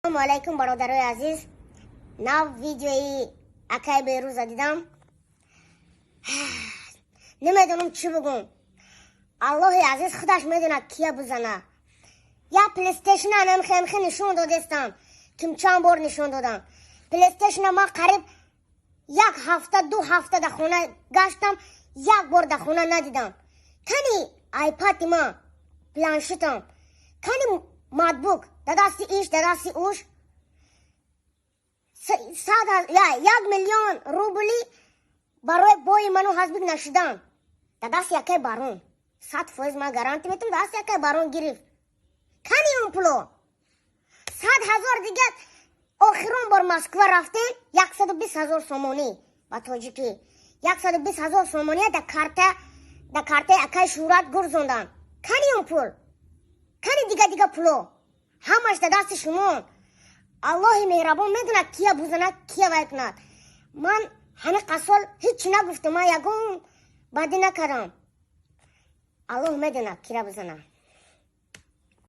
Ассалому алайкум, бародарои азиз. Нав видеои акай Беруза дидам. Намедонам, чӣ бугум. Аллоҳи азиз худаш медонад, кия бузана. Я Плейстейшн анамхемхе нишон додестам. Ким чанд бор нишон додам. Плейстейшна ма қариб як ҳафта, 2 ҳафта дар хона гаштам, як бор дар хона надидам. Кани айпади ма, планшетам, кани ноутбук? Дар дасти иш, дар дасти уш. 1 миллион рубли барои бои ману ҳазбик нашудан дар дасти якай барон, 100% ман гарантӣ метам, дасти якай барон гирифт. Кани он пуло? 100 000 дига. Охирон бор Москва рафтем, 120 000 сомонӣ, ба тоҷикӣ 120 000 сомонӣ дар картаи акай Шӯрат гурзондан. Кани он пул? Кани дига дига пуло? Ҳамаш дар дасти шумо. Аллоҳи меҳрабон медонад, кия бузанад, кия вай кунад. Ман ҳамин қасол ҳеҷ нагуфтам, ман ягон бадӣ накардам. Аллоҳ медонад, кира бузанад.